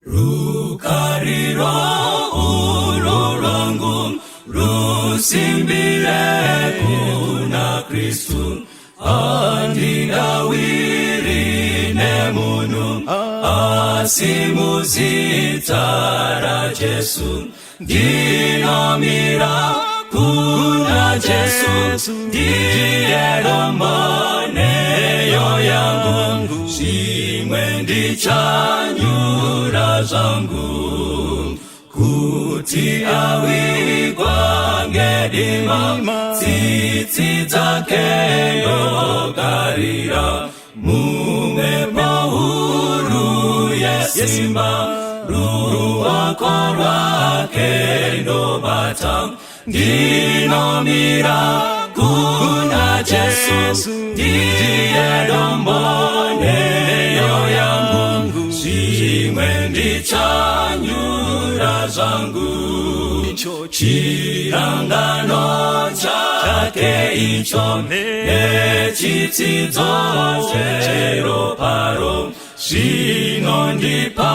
Rukariro urwo rwangu rusimbire kuna Kristu, handingawiri nemunhu, asi muzita raJesu. Ndinomira kuna Jesu, ndiye dombo nheyo yangu, zvimwe ndichanyura zvangu. Kuti awigwa ngedima, tsitsi dzake ndogarira, mumhepo huru yesimba, ruoko rwake ndobata. Ndinomira kuna Jesu, ndiye dombo nheyo yangu, zvimwe ndichanyura zvangu. Chirangano chake icho nechitsidzo cheroparo zvinondipa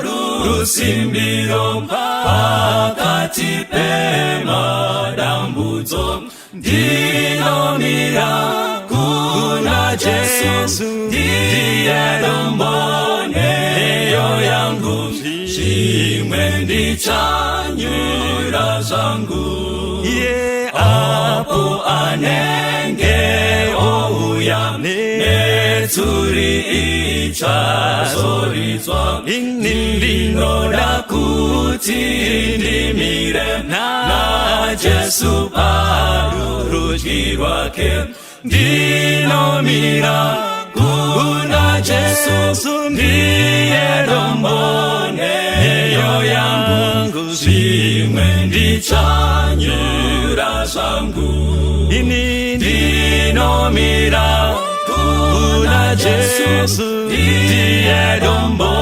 rusimbiro pakati pemadambudzo. Ndinomira kuna Jesu, ndiye dombo nheyo yangu, zvimwe ndichanyura zvangu. Apo anenge ouya, netsuri ichazoridzwa, ndinoda kuti ndimire naJesu parurudyi rwake. Ndinomira kuna Jesu, ndiye dombo nheyo yangu, zvimwe ndichanyura zvangu. Ndinomira kuna Jesu, ndiye dombo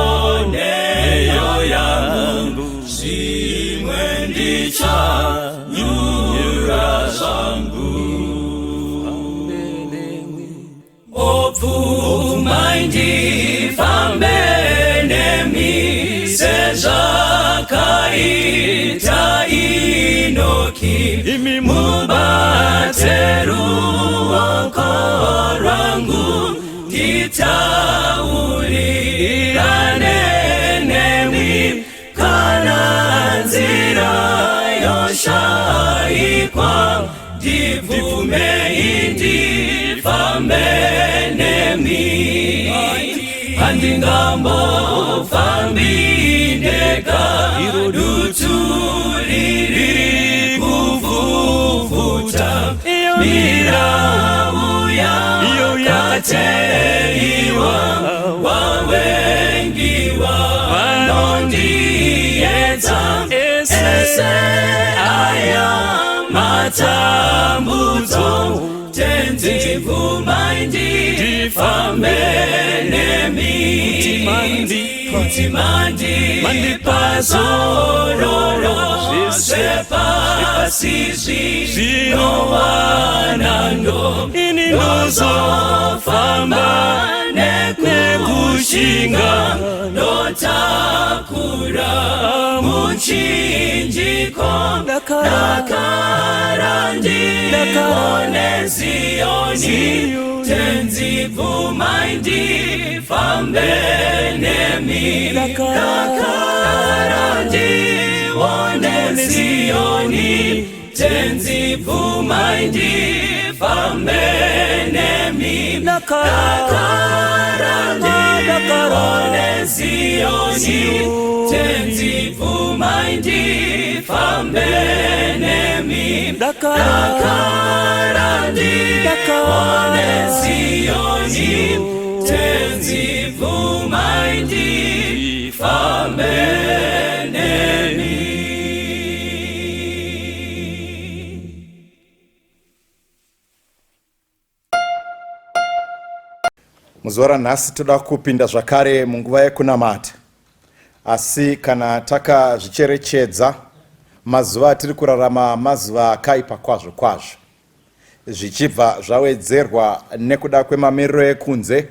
nheyo yangu, zvimwe ndichanyura zvangu. Obvumai ndifambe nemi sezvakaita Inoki, mubate ruoko rwangu, nditaurirane nemi kana nzira yoshaikwa, ndibvumei ndifambe nemi. Handingambofambi ndega, dutu riri kuvhuvhuta, mirau yakateiwa, vavengi vanondiedza, ese aya matambudzo. Tenzi, bvumai ndifambe nemi, kuti mandipa zororo, zvepasi zvinowana ndo ndozofamba nekushinga, ndotakura muchinjiko, dakara ndione Ziyoni. Tenzi, bvumai ndifambe nemi, dakara ndione Ziyoni. Tenzi, bvumai ndifambe nemi, dakara ndione Ziyoni. Tenzi, bvumai ndifambe nemi, dakara ndione Ziyoni. Tenzi, bvumai ndifambe nemi. Muzuva ranhasi toda kupinda zvakare munguva yekunamata, asi kana takazvicherechedza, mazuva atiri kurarama mazuva akaipa kwazvo kwazvo, zvichibva zvawedzerwa nekuda kwemamiriro ekunze,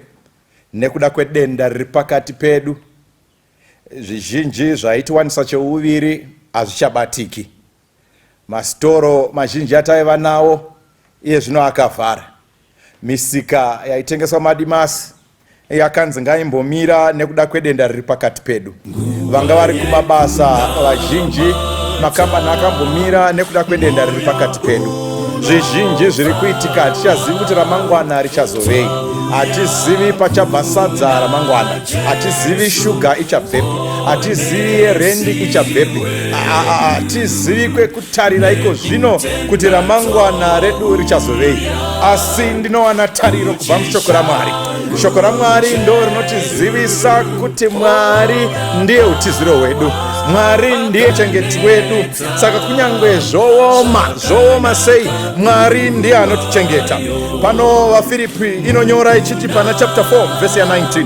nekuda kwedenda riri pakati pedu. Zvizhinji zvaitiwanisa cheuviri hazvichabatiki. Masitoro mazhinji ataiva nawo iye zvino akavhara. Misika yaitengeswa madimasi yakanzi ngaimbomira nekuda kwedenda riri pakati pedu. Vanga vari kumabasa vazhinji, makambani akambomira nekuda kwedenda riri pakati pedu. Zvizhinji zviri kuitika, hatichazivi kuti ramangwana richazovei. Hatizivi pachabva sadza ramangwana, hatizivi shuga ichabvepi, hatizivi yerendi ichabvepi, hatizivi kwekutarira iko zvino kuti ramangwana redu richazovei. Asi ndinowana tariro kubva mushoko raMwari. Shoko raMwari ndo rinotizivisa kuti Mwari ndiye utiziro hwedu, Mwari ndiye chengeti wedu. Saka kunyange zvooma zvooma sei, Mwari ndiye anotichengeta. Pano vaFiripi inonyora ichiti pana chapter 4 vhesi ya 19,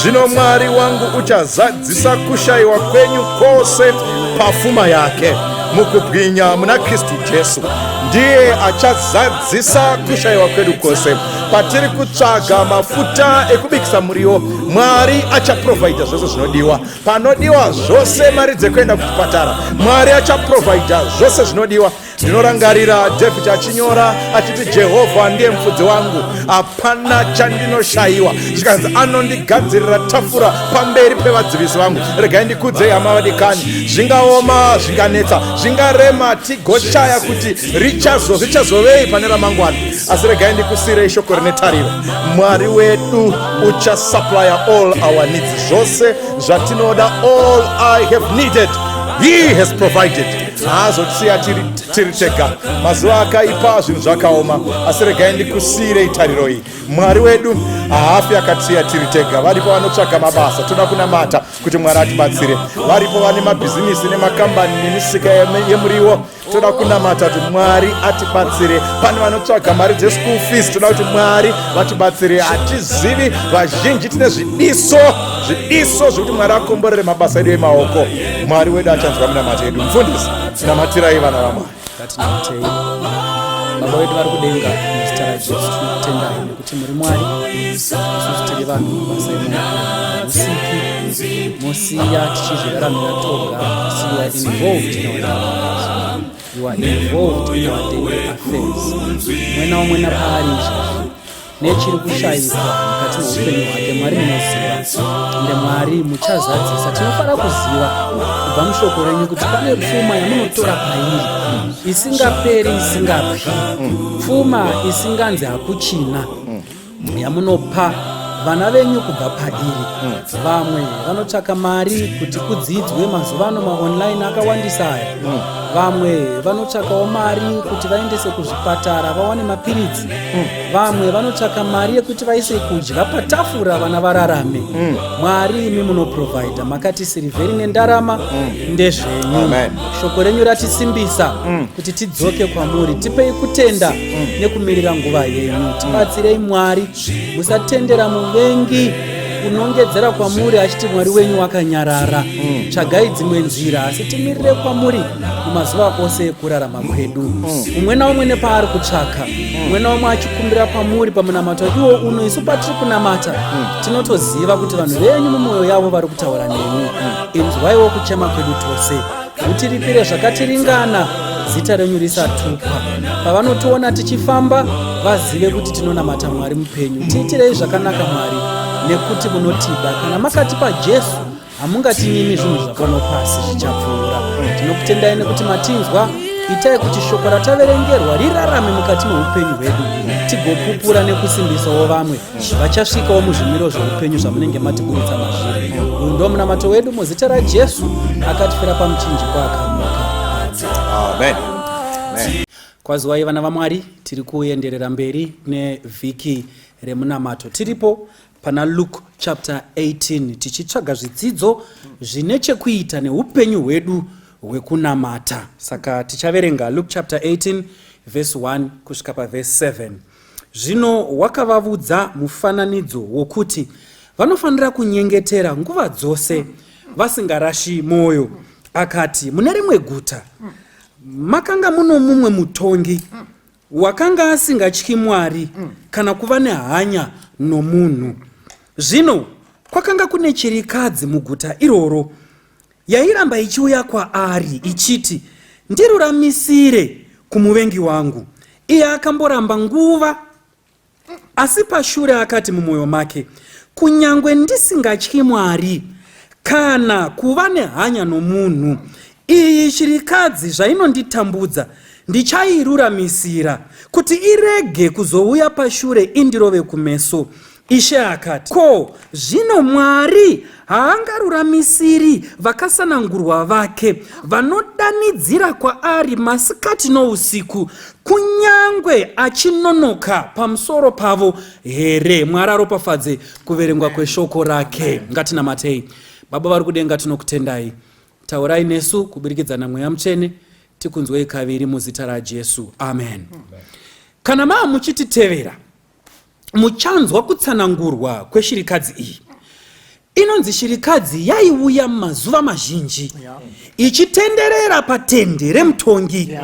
zvino Mwari wangu uchazadzisa kushayiwa kwenyu kwose pafuma yake mukubwinya muna Kristu Jesu. Ndiye achazadzisa kushayiwa kwedu kwose. Patiri kutsvaga mafuta ekubikisa muriwo, Mwari achaprovhaidha zvose zvinodiwa. Panodiwa zvose mari dzekuenda kuchipatara, Mwari achaprovhaidha zvose zvinodiwa. Ndinorangarira David achinyora achiti, Jehovha ndiye mufudzi wangu, hapana chandinoshayiwa. Zvikanzi anondigadzirira tafura pamberi pevadzivisi vangu. Regai ndikudzei hama vadikani, zvingaoma, zvinganetsa, zvingarema, tigoshaya kuti richazo zvichazovei pane ramangwana, asi regai ndikusiyirei shoko rine tariro. Mwari wedu uchasupplya all our needs, zvose zvatinoda. All I have needed, he has provided. Haazotisiya tiri tega. Mazuva akaipa, zvinhu zvakaoma, asi regai ndikusiyirei tariro iyi. Mwari wedu haafi akatisiya tiri tega. Varipo vanotsvaga mabasa, toda kunamata kuti Mwari atibatsire. Varipo vane mabhizinisi nemakambani nemisika yemuriwo, toda kunamata kuti Mwari atibatsire. Pane vanotsvaga mari dzeschool fees, toda kuti Mwari vatibatsire. Hatizivi, vazhinji tine zvidiso zvidiso zvekuti Mwari akomborere mabasa edu emaoko. Mwari wedu achanzwa minamato yedu. Mufundisi, namatirai vana vaMwari. Ngatinamatei. Baba vedu vari kudenga, muzita raJesu tinokutendai nekuti muri Mwari, isusu tiri vanhu, mabasa emaoko, musiki mosiya tichizviraramira toga, asi you are involved in our lives. You are involved in our daily affairs. Mumwe naumwe napaari izvozvi nechiri kushayikwa mukati meupenyu hwake, Mwari munoziva, ende Mwari muchazadzisa. Tinofara kuziva kubva mushoko renyu kuti pane pfuma yamunotora pairi isingaperi, isingapwi, pfuma isinganzi hakuchina, yamunopa vana venyu kubva pairi. Vamwe vanotsvaka mari kuti kudzidzwe, mazuva ano maonline akawandisa aya. Vamwe vanotsvakawo mari kuti vaendese kuzvipatara vawane mapiritsi. Vamwe vanotsvaka mari yekuti vaise kudya patafura, vana vararame. Mwari, imi munoprovhaidha, makati sirivheri nendarama ndezvenyu. Amen. Shoko renyu ratisimbisa kuti tidzoke kwamuri. Tipei kutenda nekumirira nguva yenyu. Tibatsirei Mwari, musatendera muvengi kunongedzera kwamuri achiti Mwari wenyu wakanyarara. Tsvagai dzimwe nzira, asi timirire kwamuri mumazuva ose ekurarama kwedu. Umwe naumwe nepaari kutsvaka, umwe naumwe achikumbira kwamuri pamunamato iwo uno, isu patiri kunamata tinotoziva kuti vanhu venyu mumwoyo yavo vari kutaura nemi. Inzwaiwo kuchema kwedu tose, mutiripire zvakatiringana, zita renyu risatukwa. Pavanotiona tichifamba, vazive kuti tinonamata Mwari mupenyu. Tiitirei zvakanaka Mwari, nekuti munotida. Kana makatipa Jesu, hamungatinyimi zvinhu zvapano pasi zvichapfuura. Tinokutendai nekuti matinzwa. Itai kuti shoko rataverengerwa rirarame mukati meupenyu hwedu, tigopupura nekusimbisawo vamwe vachasvikawo muzvimiro zveupenyu zvamunenge matiburitsa mazviri. Uyu ndo munamato wedu muzita raJesu akatifira pamuchinjikwa akamuka. Amen. Amen. Kwaziwai vana vaMwari, tiri kuenderera mberi nevhiki remunamato. Tiripo pana Luke chapter 18 tichitsvaga zvidzidzo zvine chekuita neupenyu hwedu hwekunamata. Saka tichaverenga Luke chapter 18 verse 1 kusvika paverse 7. Zvino wakavavudza mufananidzo wokuti vanofanira kunyengetera nguva dzose vasingarashi mwoyo. Akati, mune rimwe guta makanga muno mumwe mutongi wakanga asingatyi Mwari kana kuva nehanya nomunhu. Zvino Kwakanga kune chirikadzi muguta iroro yairamba ichiuya kwaari ichiti, Ndiruramisire kumuvengi wangu. Iye akamboramba nguva, asi pashure akati mumwoyo make, Kunyangwe ndisingatyi Mwari kana kuva nehanya nomunhu, iyi chirikadzi zvainonditambudza ndichairuramisira, kuti irege kuzouya pashure indirove kumeso. Ishe akati, Ko, zvino Mwari haangaruramisiri vakasanangurwa vake, vanodanidzira kwaari masikati nousiku, kunyange achinonoka pamusoro pavo here? Mwari aropafadze kuverengwa kweshoko rake. Ngatinamatei. Baba vari kudenga, tinokutendai. Taurai nesu kuburikidza naMweya Mutsvene, tikunzwei kaviri muzita raJesu. Amen. Kana maa muchititevera, muchanzwa kutsanangurwa kweshirikadzi iyi. Inonzi shirikadzi yaiuya mazuva mazhinji ichitenderera patende remutongi.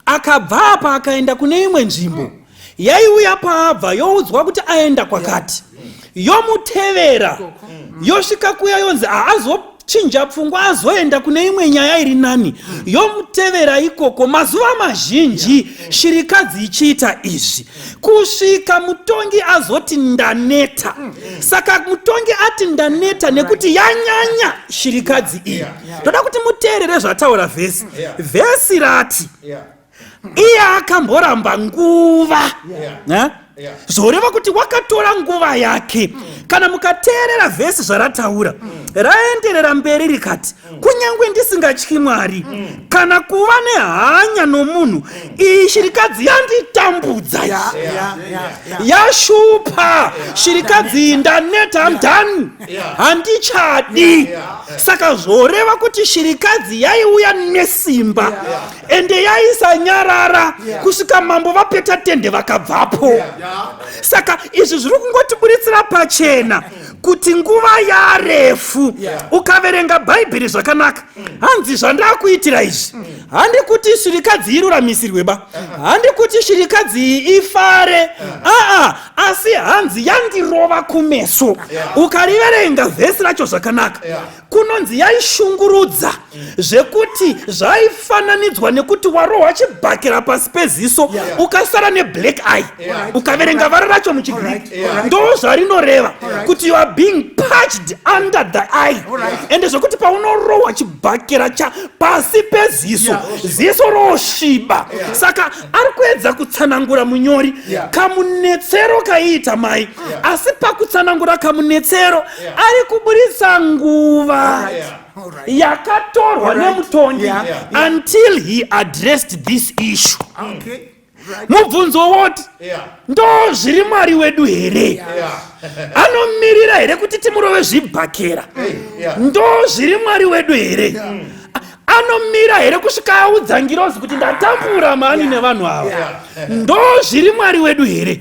Akabva apa akaenda kune imwe nzvimbo, yaiuya paabva youdzwa kuti aenda kwakati, yomutevera yosvika kuya yonzi haazochinja pfungwa, azoenda kune imwe nyaya iri nani, yomutevera ikoko mazuva mazhinji. Shirikadzi ichiita izvi kusvika mutongi azoti ndaneta. Saka mutongi ati ndaneta nekuti yanyanya shirikadzi iyi. Toda kuti muteerere zvataura vhesi. Vhesi rati iye akamboramba nguva, zvoreva kuti wakatora nguva yake. Kana mukateerera vhesi zvarataura, raenderera mberi rikati, kunyange ndisingatyi Mwari kana kuva nehanya nomunhu, iyi shirikadzi yanditambudza, yashupa shirikadzi iyi, ndaneta, I'm done, handichadi. Saka zvoreva kuti shirikadzi yaiuya nesimba ende yaisanyarara kusvika mambo vapeta tende vakabvapo. Saka izvi zviri kungotiburitsira pachena kuti nguva yarefu. Ukaverenga Bhaibheri zvakanaka, hanzi zvandakuitira izvi, handi kuti shirikadzi iruramisirwe ba, handi kuti shirikadzi iyi ifare, aa, asi hanzi yandirova kumeso. Ukariverenga vhesi racho zvakanaka, kunonzi yaishungurudza zvekuti zvaifananidzwa nekuti warohwa chibhakera pasi peziso, ukasara neblack eye. Ukaverenga vara racho muchiGreek, ndo zvarinoreva kuti you are being patched under the eye, ende zvekuti paunorohwa chibhakera cha pasi peziso, ziso rosviba. Saka ari kuedza kutsanangura munyori kamunetsero kaiita mai, asi pakutsanangura kamunetsero ari kuburitsa nguva yakatorwa nemutongi until he addressed this issue. Mubvunzo woti, ndo zviri Mwari wedu here? Anomirira here kuti timurove zvibhakera? Ndo zviri Mwari wedu here? Anomira here kusvika audza ngirozi kuti ndatambura mani nevanhu ava? Ndo zviri Mwari wedu here?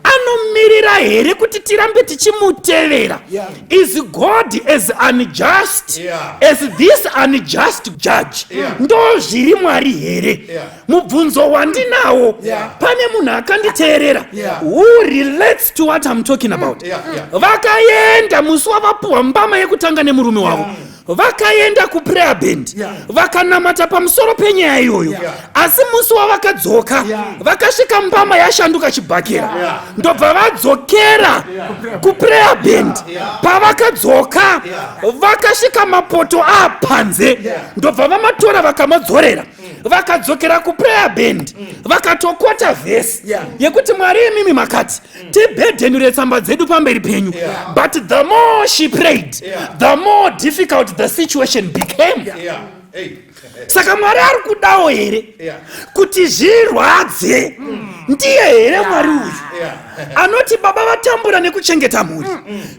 Anomirira here kuti tirambe tichimutevera? Is God as unjust as this unjust judge? Ndo zviri Mwari here? Mubvunzo wandinawo, pane munhu akanditeerera who relates to what I'm talking about? Vakaenda musi wavapuhwa mbama yekutanga nemurume wavo, vakaenda kuprayer band, vakanamata pamusoro penyaya iyoyo, asi musi wavakadzoka vakasvika mbama yashanduka chibhakera. Ndobva vadzokera kuprayer band. Pavakadzoka vakasvika mapoto apanze, ndobva vamatora vakamadzorera. Vakadzokera kuprayer band, vakatokota vhesi yekuti Mwari, imimi makati tibhedhenure tsamba dzedu pamberi penyu. But the more she prayed, the more difficult the situation became. Hey. Saka Mwari ari kudawo here kuti zvirwadze? Ndiye here Mwari uyu anoti baba vatambura nekuchengeta mhuri,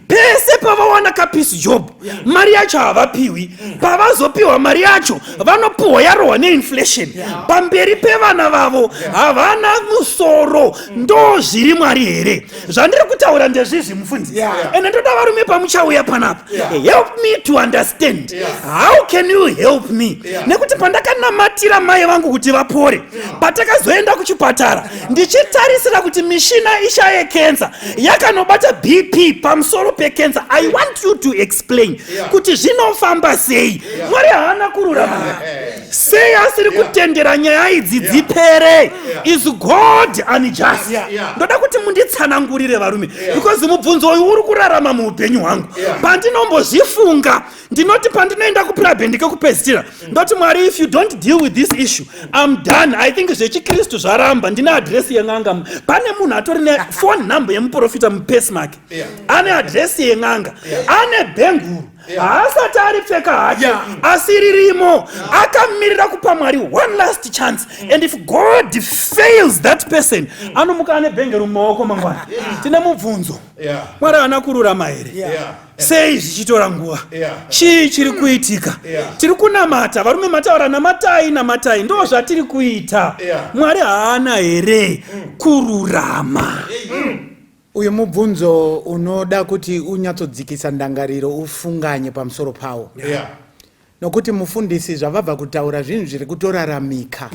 pese pavawana kapiece job mari yacho havapiwi, pavazopiwa mari yacho vanopiwa yarohwa neinflation, pamberi pevana vavo havana musoro? Ndo zviri Mwari here? Zvandiri kutaura ndezvizvi, mufundisi, ende ndoda varume pamuchauya panapa, help me to understand. How can you help me? Nekuti pandakanamatira mai vangu kuti vapore, patakazoenda kuchipatara. Ndichitarisira kuti mishina ishaye kensa, yakanobata BP pamusoro pekensa. I want you to explain kuti zvinofamba sei. Mwari haana kururama sei asiri kutendera nyaya idzi dzipere? Is God unjust? Ndoda kuti munditsanangurire, varume, because mubvunzo uyu uri kurarama muupenyu hwangu. Pandinombozvifunga, ndinoti pandinoenda kuprabhendi kekupedzisira, ndoti, "Mwari, if you don't deal with this issue, I'm done. I think zvechikristu zvaramba." Ndine adhiresi yen'anga. Pane munhu atori nephone number yemuprofita mupesi make, ane adhiresi yen'anga, ane bhenguru, haasati aripfeka hake, asi ririmo, akamirira kupa Mwari one last chance. And if God fails that person, anomuka ane bhengero mumaoko mangwana. Tine mubvunzo. Mwari haana kururama here? Sei zvichitora nguva? Chii chiri kuitika? Tiri kunamata, varume. Mataura, namatai, namatai, ndo zvatiri kuita. Mwari haana here kururama? Uyu mubvunzo unoda kuti unyatsodzikisa ndangariro, ufunganye pamusoro pawo, nokuti mufundisi zvavabva kutaura zvinhu zviri kutoraramika.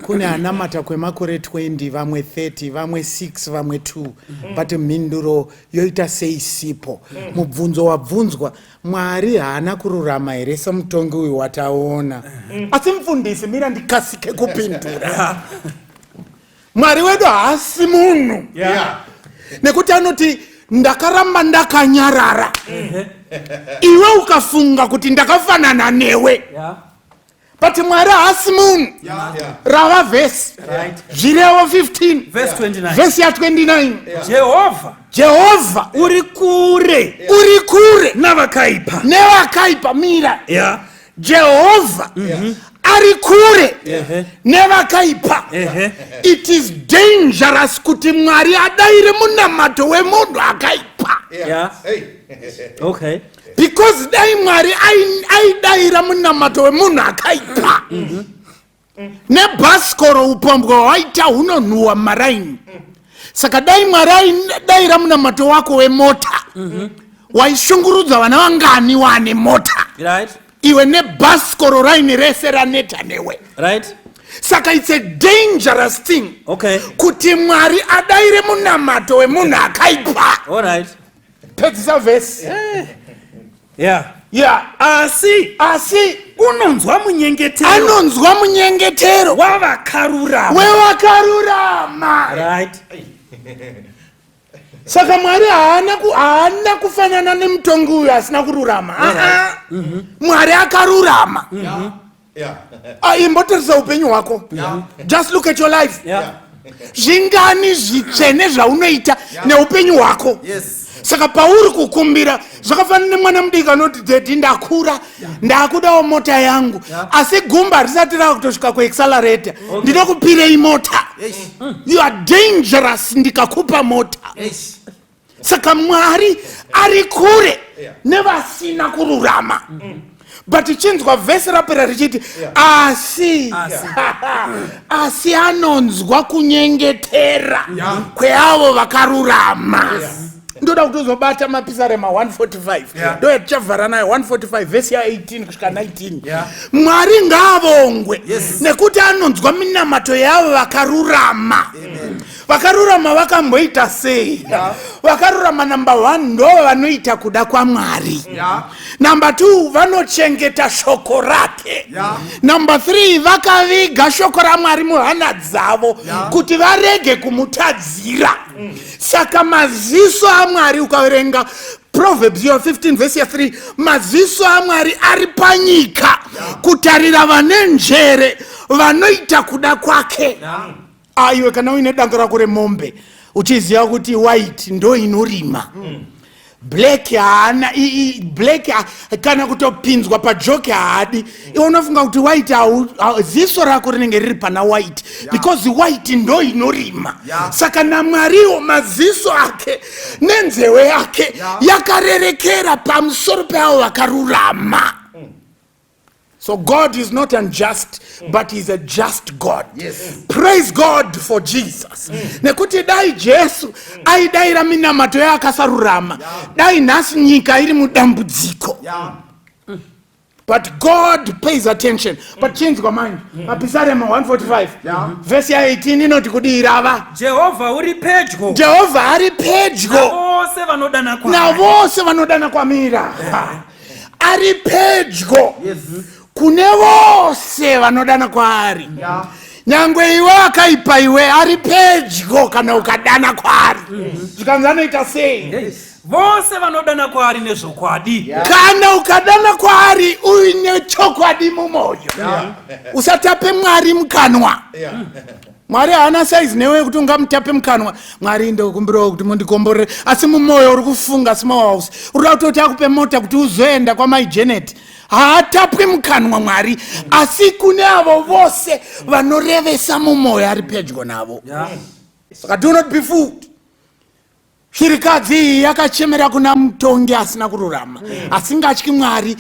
Kune anamata kwemakore 20, vamwe 30, vamwe 6, vamwe 2, but mhinduro yoita sei sipo. Mubvunzo wabvunzwa, Mwari haana kururama here semutongi uyu wataona? Asi mufundisi, mira ndikasike kupindura. Mwari wedu haasi munhu, nekuti anoti, "Ndakaramba ndakanyarara, iwe ukafunga kuti ndakafanana newe." But Mwari haasi munhu. Rava vhesi. Zvirevo 15, Verse 29. Vhesi ya29. Jehovha Jehovha uri kure uri kure navakaipa. Nevakaipa. Mira. Jehovha ari kure nevakaipa. It is dangerous kuti Mwari adayire munamato wemunhu akaipa. Hey. Because dai Mwari aidayira munamato wemunhu akaipa, nebhasikoro upombwe hwaita hunonhuhwa mumaraini. Saka dai Mwari aidayira munamato wako wemota, waishungurudza vana vangani wane mota, iwe nebhasikoro raini rese raneta newe. Saka it's a dangerous thing kuti Mwari adayire munamato wemunhu akaipa. Pedzisa vhesi. Asi Asi unonzwa munyengetero anonzwa munyengetero wavakarurama. Wevakarurama. Saka Mwari haana kufanana nemutongi uyu asina kururama. Ah, ah. Mwari akarurama. Ah, imbotarisa upenyu hwako. Just look at your life. Zvingani zvitsvene zvaunoita neupenyu hwako? Saka pauri kukumbira, zvakafanana nemwana mudiki anoti, "Daddy, ndakura, ndakudawo mota yangu," asi gumba risati rava kutosvika kuaccelerator, "Ndinokupirei mota?" You are dangerous ndikakupa mota. Saka Mwari ari kure nevasina kururama. But chinzwa vhesi rapera richiti, asi anonzwa kunyengetera kweavo vakarurama. Ndoda kutozobata Mapisarema 145, ndo yatichavhara nayo, 145 vhesi ya18 kusvika 19. Mwari ngaavongwe nekuti anonzwa minamato yavo vakarurama. Vakarurama vakamboita sei? Vakarurama, number one, ndo vanoita kuda kwaMwari. Number two, vanochengeta shoko rake. Number three, vakaviga shoko raMwari muhana dzavo kuti varege kumutadzira. Saka maziso aMwari, ukaverenga Proverbs ya 15 vhesi ya3, maziso aMwari ari panyika kutarira vane njere vanoita kuda kwake. Aiwe, kana uine danga rako remombe, uchiziva kuti white ndo inorima, black haana, black kana kutopinzwa pajoki haadi, iwe unofunga kuti white ziso rako rinenge riri pana white, because white ndo inorima. Saka naMwariwo maziso ake nenzeve yake yakarerekera pamusoro peavo vakarurama. So God is not unjust, but He's a just God. Praise God for Jesus. Nekuti dai Jesu aidayira minamato yaakasarurama, dai nhasi nyika iri mudambudziko. But God pays attention. But chinzwa manje, Mapisarema 145 vhesi ya 18 inoti kudii rava? Jehovha uri pedyo. Jehovha ari pedyo navose vanodana kwaari. Navose vanodana kwamira. Ari pedyo kune vose vanodana kwaari. Nyangwe iwe akaipa iwe, ari pedyo kana ukadana kwaari. Zvikanzi anoita sei? Vose vanodana kwaari nezvokwadi. Kana ukadana kwaari uine chokwadi mumwoyo, usatape Mwari mukanwa. Mwari haana saizi newe yekuti ungamutape mukanwa. Mwari, ndokumbirawo kuti mundikomborere, asi mumwoyo uri kufunga small house, uri kuda kutoti akupe mota kuti uzoenda kwamai Janet. Haatapwi mukanwa Mwari, asi kune avo vose vanorevesa mumwoyo ari pedyo navo. Saka do not be fooled. Shirikadzi iyi yakachemera kuna mutongi asina kururama, asingatyi Mwari,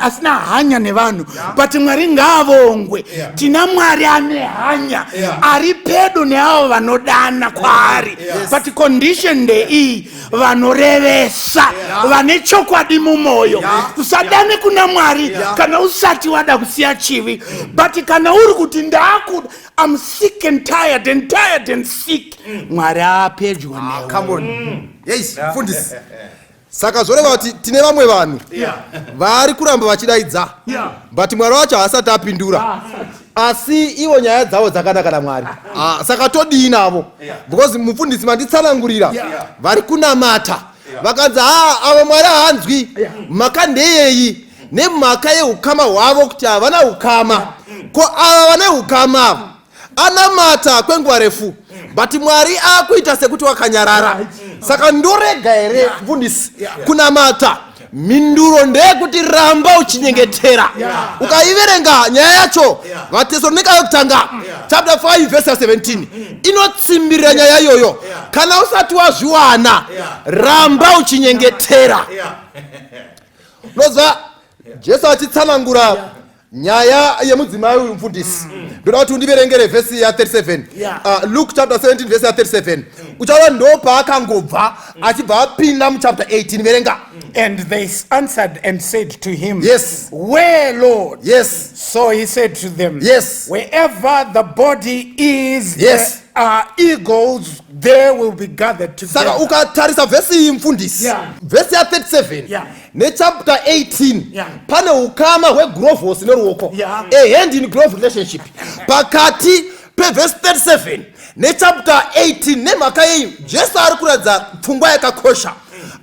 asina hanya nevanhu. But Mwari ngaavongwe, tina Mwari ane hanya, ari pedo neavo vanodana kwaari. But condition ndeiyi: vanorevesa, vane chokwadi mumwoyo. Usadane kuna Mwari kana usati wada kusiya chivi. But kana uri kuti ndaakuda, I'm sick and tired and tired and sick, Mwari apedyo newe. Come on, yes, mufundisi. Saka zvoreva kuti tine vamwe vanhu vari kuramba vachidaidza, but Mwari wacho haasati apindura, asi ivo nyaya dzavo dzakanaka naMwari. Ah, saka todii navo? Because mufundisi manditsanangurira, vari kunamata vakanzi ha, avo Mwari haanzwi. Mhaka ndeyei? Nemhaka yeukama hwavo, kuti havana ukama. Ko ava vane ukama ava, anamata kwenguva refu, but Mwari akuita sekuti wakanyarara. Saka ndorega here, mufundisi, kunamata? Mhinduro ndeyekuti ramba uchinyengetera. Ukaiverenga nyaya yacho, VaTesalonika yekutanga chapter 5 verse 17 inotsimbirira nyaya iyoyo. Kana usati wazviwana, ramba uchinyengetera. Unoziva, Jesu achitsanangura nyaya yemudzimai uyu, mufundisi, ndoda kuti undiverengere vhesi ya37. Luke chapter 17 vhesi ya37. Uchaona ndo paakangobva achibva apinda muchapter 18. Verenga. And they answered and said to him, "Where, Lord?" So he said to them, "Wherever the body is, there are eagles, there will be gathered Saka together." ukatarisa vhesi iyi, mufundisi, vhesi ya37 nechapter 18, pane ukama hwegurovhosi neruoko, a hand in glove relationship pakati pevhesi 37 nechapter 18. Nemhaka yei? Jesu ari kuratidza pfungwa yakakosha.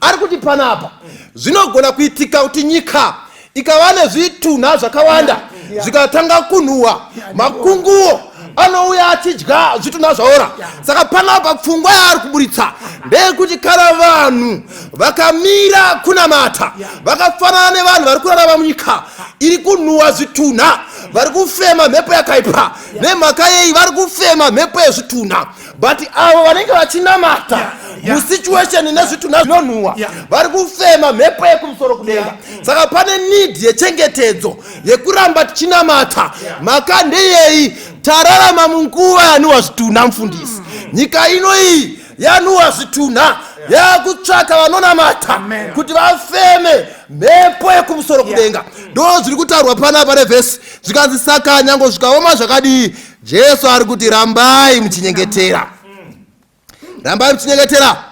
Ari kuti panapa zvinogona kuitika kuti nyika ikava nezvitunha zvakawanda, zvikatanga kunhuhwa, makunguo anouya achidya zvitunha zvaora. Saka panapa pfungwa yaari kuburitsa ndeyekuti kana vanhu vakamira kunamata, vakafanana nevanhu vari kurarama munyika iri kunhuhwa zvitunha, vari kufema mhepo yakaipa. Nemhaka yei? Vari kufema mhepo yezvitunha. But avo vanenge vachinamata musituation nezvitunha zvinonhuhwa, vari kufema mhepo yekumusoro kudenga. Saka pane need yechengetedzo yekuramba tichinamata. Mhaka ndeyei? Tararama munguva yanuhwa zvitunha, mufundisi. Nyika ino iyi yanuhwa zvitunha, yakutsvaka vanonamata kuti vafeme mhepo yekumusoro kudenga. Ndo zviri kutaurwa panapa nevhesi. Zvikanzi saka nyange zvikaoma zvakadii, Jesu ari kuti rambai muchinyengetera, rambai muchinyengetera,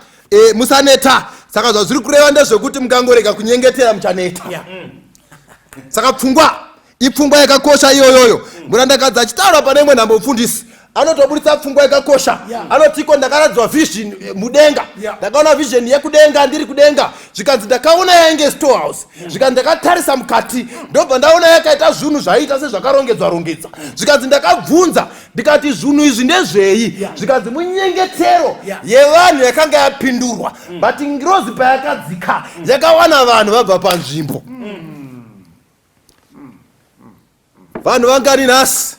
musaneta. Saka zvazviri kureva ndezvekuti mukangorega kunyengetera, muchaneta. Saka pfungwa ipfungwa yakakosha iyoyoyo. Murandakadzi achitaura pane imwe nhambo, mufundisi, anotoburitsa pfungwa yakakosha. Anotiko, "Ndakaradzwa vision mudenga. Ndakaona vision yekudenga ndiri kudenga." Zvikanzi, "Ndakaona yainge storehouse." Zvikanzi, "Ndakatarisa mukati, ndobva ndaona yakaita zvinhu zvaiita sezvakarongedzwa rongedzwa." Zvikanzi, "Ndakabvunza ndikati, 'Zvinhu izvi ndezvei?' Zvikanzi, 'Munyengetero yevanhu yakanga yapindurwa.' But ngirozi payakadzika, yakawana vanhu vabva panzvimbo." Vanhu vangani nhasi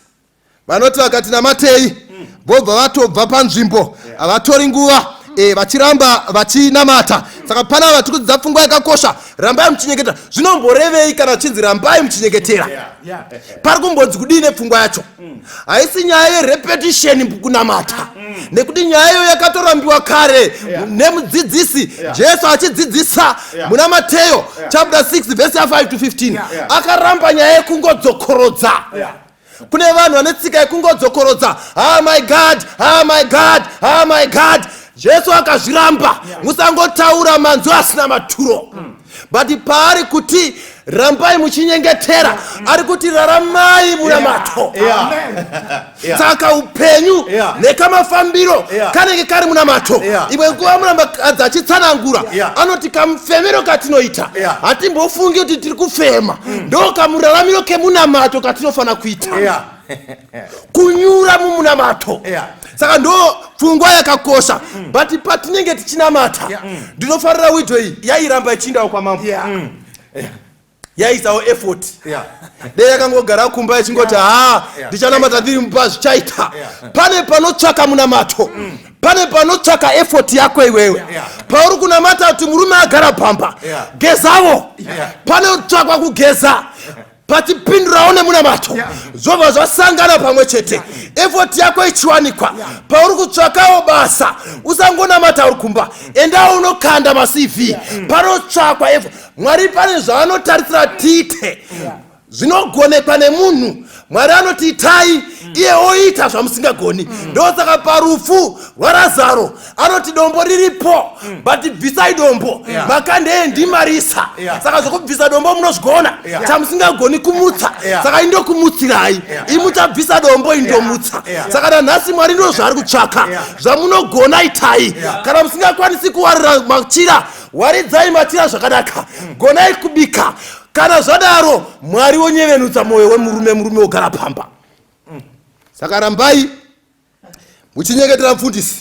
vanoti vakati namatei, vobva vatobva panzvimbo, havatori nguva vachiramba vachinamata? Saka pana vatiri kudzidza pfungwa yakakosha: rambai muchinyengetera. Zvinomborevei kana chinzi rambai muchinyengetera? Pari kumbonzi kudii nepfungwa yacho? Haisi nyaya yerepetition kunamata. Nekuti nyaya iyoyo yakatorambiwa kare nemudzidzisi Jesu achidzidzisa muna Mateyo chapter 6 verse ya 5 to 15. Akaramba nyaya yekungodzokorodza. Kune vanhu vane tsika yekungodzokorodza, ah my God, ah my God, ah my God. Jesu akazviramba, musangotaura manzwi asina maturo. But paari kuti rambai muchinyengetera, ari kuti raramai munamato. Saka upenyu nekamafambiro kanenge kari munamato. Imwe nguva murambakadzi achitsanangura anoti kamufemero katinoita hatimbofungi kuti tiri kufema, ndo kamuraramiro kemunamato katinofanira kuita, kunyura mumunamato. Saka ndo pfungwa yakakosha. But patinenge tichinamata, ndinofarira widow iyi yairamba ichiindawo kwamambo, yaisawo effort. Dei yakangogara kumba ichingoti, ha, ndichanamata ndiri mumba, zvichaita. Pane panotsvaka munamato, pane panotsvaka effort yako iwewe. Pauri kunamata kuti murume agara pamba, gezavo, panotsvakwa kugeza pachipindurawo nemunamato, zvobva zvasangana pamwe chete, effort yako ichiwanikwa. Pauri kutsvakawo basa, usangonamata uri kumba, endawo unokanda maCV, panotsvakwa effort. Mwari pane zvaanotarisira tiite zvinogonekwa nemunhu. Mwari anoti itai, iye oita zvamusingagoni. Ndosaka parufu rwaRazaro anoti dombo riripo, but bvisai dombo, makandee ndimarisa. Saka zvokubvisa dombo munozvigona, chamusingagoni kumutsa. Saka indokumutsirai, imuchabvisa dombo, indomutsa. Saka nanhasi Mwari ndo zvaari kutsvaka, zvamunogona itai. Kana musingakwanisi kuwarira machira, waridzai machira zvakanaka, gonai kubika. Kana zvadaro, Mwari wonyevenutsa mwoyo wemurume, murume wogara pamba. Saka rambai muchinyengetera, mufundisi.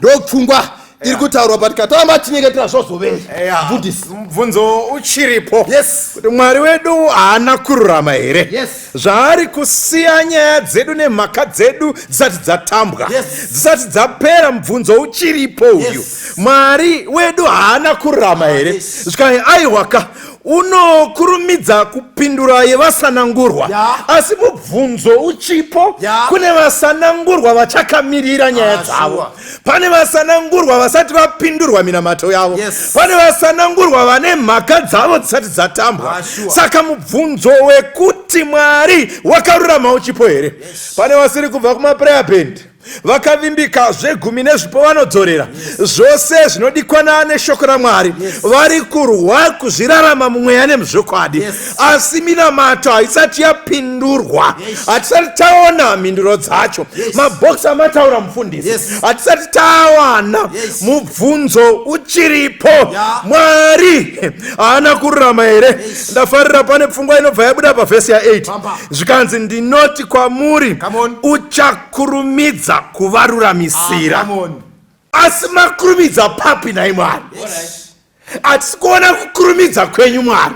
Ndo pfungwa iri kutaurwa, but kataramba tichinyengetera zvozovei, mufundisi? Mubvunzo uchiripo kuti Mwari wedu haana kururama here? Zvaari kusiya nyaya dzedu nemhaka dzedu dzisati dzatambwa, dzisati dzapera. Mubvunzo uchiripo uyu. Mwari wedu haana kururama here? Zvikanzi, aiwaka, unokurumidza kupindura yevasanangurwa. Asi mubvunzo uchipo. Kune vasanangurwa vachakamirira nyaya dzavo. Pane vasanangurwa vasati vapindurwa minamato yavo. Pane vasanangurwa vane mhaka dzavo dzisati dzatambwa. Saka mubvunzo wekuti Mwari wakarurama uchipo here? Pane vasiri kubva kumaprayer band, vakavimbika, zvegumi nezvipo vanodzorera, zvose zvinodikwana neshoko raMwari, vari kurwa kuzvirarama mumweya nemuzvokwadi, asi minamato haisati yapindurwa, hatisati taona mhinduro dzacho. Mabhokisi amataura, mufundisi, hatisati tawana. Mubvunzo uchiripo. Mwari haana kururama here? Ndafarira pane pfungwa inobva yabuda pavhesi ya8. Pamba. Zvikanzi, ndinoti kwamuri, Come on. uchakurumidza kuvaruramisira. Come on. Asi makurumidza papi nhai Mwari? Hatisi kuona kukurumidza kwenyu, Mwari.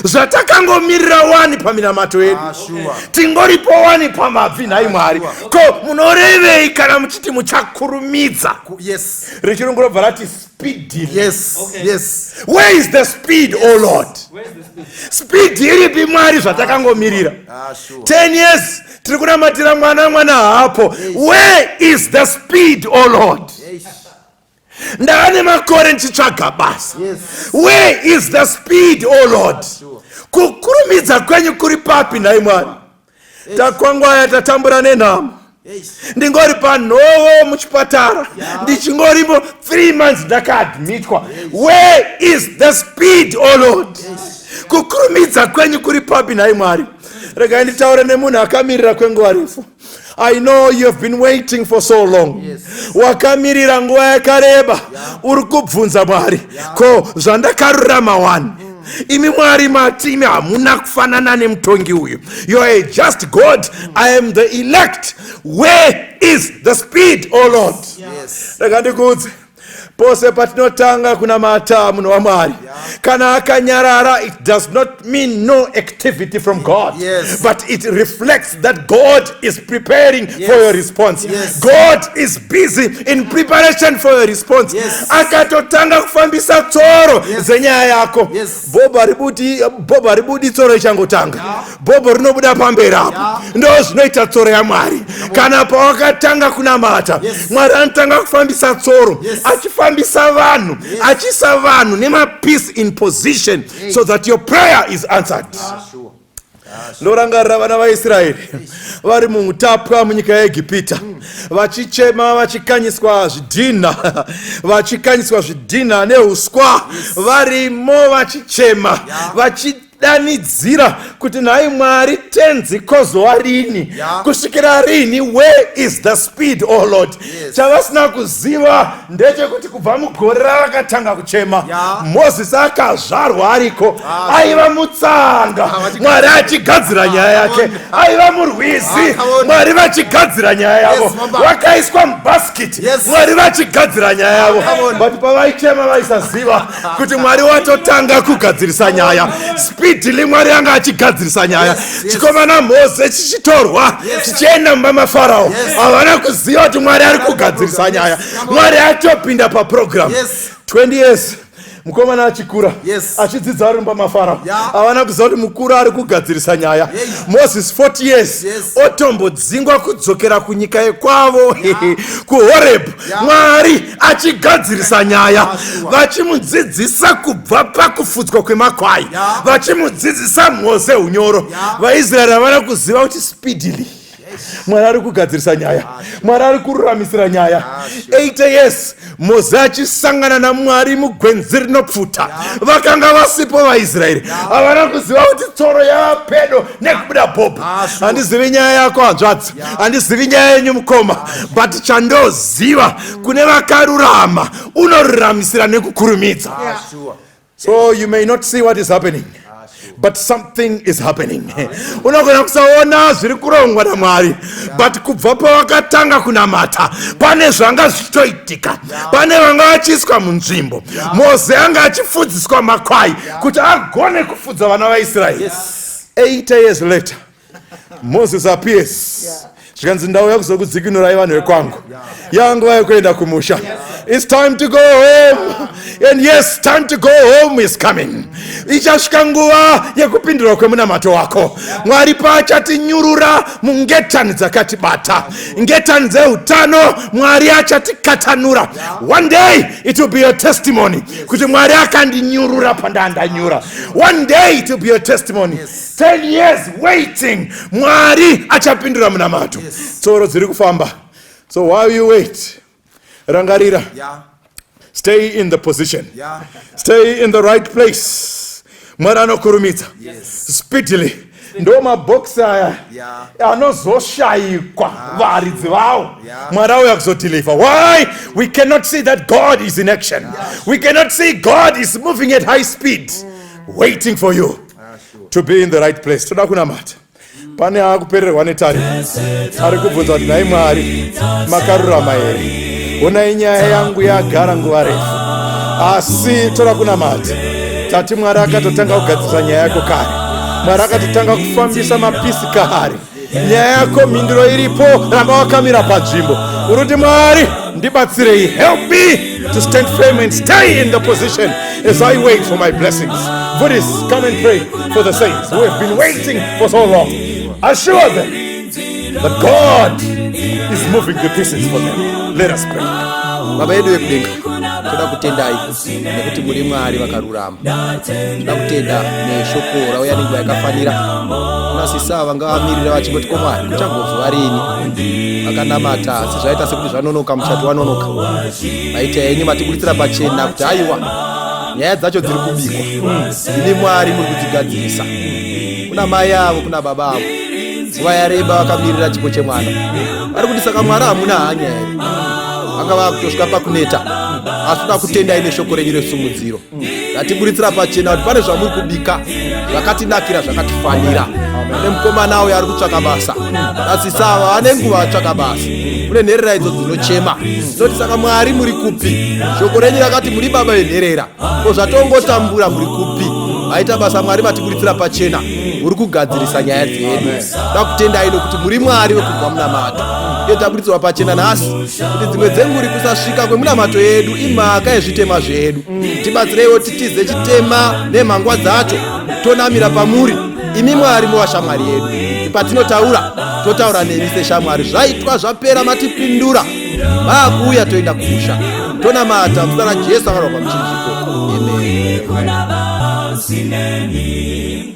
Zvatakangomirira wani paminamato yedu. Ah, sure. Tingoripo wani pamabvi nhai Mwari. Ko munorevei kana muchiti muchakurumidza? Rechirungu robva rati speedily. Where is the speed, o Lord? Speed iripi, Mwari, zvatakangomirira? Ah, sure. 10 years tiri kunamatira mwana, mwana haapo. Where is the speed, o Lord? Ndava nemakore ndichitsvaga basa. Where is the speed, o Lord? Kukurumidza kwenyu kuri papi nhai Mwari? Takwangwaya, tatambura nenhamo, ndingori panhovo muchipatara, ndichingorimo 3 months ndakaadmitwa. Where is the speed, o Lord? Kukurumidza kwenyu kuri papi nhai Mwari? Regai nditaure nemunhu akamirira kwenguva refu. I know you have been waiting for so long. Wakamirira nguva yakareba. Uri kubvunza Mwari, ko zvandakarurama wani? Imi Mwari mati imi hamuna kufanana nemutongi uyu. You are a just God. I am the elect. Where is the speed, O Lord? Rega ndikuudze. Pose patinotanga kunamata, munhu waMwari kana akanyarara, it does not mean no activity from God, but it reflects that God is preparing for your response. God is busy in preparation for your response. Akatotanga kufambisa tsoro dzenyaya yako. Bhobho haribudi, bhobho haribudi tsoro ichangotanga. Bhobho rinobuda pamberi apo. Ndo zvinoita tsoro yaMwari. Kana pawakatanga kunamata, Mwari anotanga kufambisa tsoro, achifambisa vanhu, achiisa vanhu nemapieces in position so that your prayer is answered. Ndorangarira vana vaIsraeri vari muutapwa munyika yeEgipita, vachichema, vachikanyiswa zvidhinha, vachikanyiswa zvidhinha neuswa, varimo vachichema, vachidanidzira kuti, "Nhai Mwari tenzi, kozova rini? Kusvikira rini? Where is the speed, O Lord?" Chavasina kuziva ndechekuti kubva mugore ravakatanga kuchema, Mozisi akazvarwa ariko, aiva mutsanga, Mwari achigadzira nyaya yake, aiva murwizi, Ah, come on. Mwari vachigadzira nyaya yavo, Mama. vakaiswa mubhasikiti, Mwari vachigadzira nyaya yavo. Come on. But pavaichema vaisaziva kuti Mwari watotanga kugadzirisa nyaya speedily. Mwari anga achigadzirisa nyaya. Chikomana Mose chichitorwa chichienda mumba maFarao, havana kuziva kuti Mwari ari kugadzirisa nyaya. Mwari atopinda paprogram. 20 years mukomana achikura, achidzidza ari mumba maFarao, havana kuziva kuti mukuru ari kugadzirisa nyaya. Moses 40 years, otombodzingwa kudzokera kunyika yekwavo kuHorebhu, Mwari achigadzirisa nyaya, vachimudzidzisa kubva pakufudzwa kwemakwai, vachimudzidzisa Mose unyoro. VaIsraeri havana kuziva kuti speedily Mwari ari kugadzirisa nyaya, Mwari ari kururamisira nyaya. 80 years Mose achisangana naMwari mugwenzi rinopfuta, vakanga vasipo vaIsraeri, havana kuziva kuti tsoro yava pedo nekubuda bhobho. Handizivi nyaya yako hanzvadzi, handizivi nyaya yenyu mukoma, but chandoziva, kune vakarurama unoruramisira nekukurumidza. So you may not see what is happening, but something is happening. Unogona kusaona zviri kurongwa naMwari, but kubva pawakatanga kunamata pane zvanga zvichitoitika, pane vanga vachiiswa munzvimbo. Mose anga achifudziswa makwai kuti agone kufudza vana vaIsraeri. 80 years later Moses appears, zvikanzi, "Ndauya kuzokudzikinurai vanhu vekwangu. Yanguva yekuenda kumusha. It's time to go home." And yes, time to go home is coming. Ichasvika nguva yekupindurwa kwemunamato wako, Mwari paachatinyurura mungetani dzakatibata, ngetani dzeutano. Mwari achatikatanura. One day it will be your testimony kuti Mwari akandinyurura pandandanyura. One day it will be your testimony. 10 years waiting, Mwari achapindura munamato. Tsoro dziri kufamba. So while you wait, rangarira, stay in the position, stay in the right place. Mwari anokurumidza speedily. Ndo mabhokisi aya anozoshayikwa varidzi vawo, Mwari auya kuzodeliver. Why we cannot see that God is in action? We cannot see God is moving at high speed, waiting for you to be in the right place. Toda kunamata. Pane akupererwa netariro, ari kubvunza kuti, "Nhai Mwari, makarurama here? Onai nyaya yangu yagara nguva refu." Asi toda kunamata. Tati Mwari akatotanga kugadzirisa nyaya yako kare. Mwari akatotanga kufambisa mapieces kare. Nyaya yako, mhinduro iripo. Ramba wakamira panzvimbo. Uri kuti, "Mwari, ndibatsirei. Help me to stand firm and stay in the position as I wait for my blessings." Buddhists, come and pray for the saints who have been waiting for so long. Assure them that God is moving the pieces for them. Let us pray. Baba yedu vekudenga, toda kutendai nekuti muri Mwari vakarurama. Toda kutenda neshoko rauya nenguva yakafanira. Kuna sisa vanga vamirira vachingoti, "Ko Mwari, kuchagozova rini?" Vakanamata, asi zvaita sekuti zvanonoka, muchato wanonoka. Maita henyu matiburitsira pachena kuti aiwa, nyaya dzacho dziri kubikwa, imi Mwari muri kudzigadzirisa. Kuna mai avo, kuna baba avo, nguva yareba vakamirira chipo chemwana. Vari kuti, "Saka Mwari hamuna hanya here?" Vanga vakutosvika pakuneta. Asi toda kutendai neshoko renyu resumudziro ratiburitsira pachena kuti pane zvamuri kubika zvakatinakira, zvakatifanira. Kune mukomana uyo ari kutsvaka basa, asisava vane nguva vatsvaka basa. Kune nherera idzo dzinochema, dzinoti, "Saka Mwari muri kupi? Shoko renyu rakati muri baba venherera, ko zvatongotambura, muri kupi?" Maita basa Mwari, matiburitsira pachena muri kugadzirisa nyaya dzedu. Toda kutendai nokuti muri Mwari wekubva munamato. Iyo taburitsirwa pachena nhasi kuti dzimwe dzenguri kusasvika kwemunamato yedu imhaka yezvitema zvedu. Tibatsireiwo titize chitema nemhangwa dzacho, tonamira pamuri. Imi Mwari mova shamwari yedu. Patinotaura totaura nemi seshamwari. Zvaitwa zvapera matipindura. Vakuuya toenda kumusha. Tonamata muzita raJesu akarwa pamuchinjiko. Amen.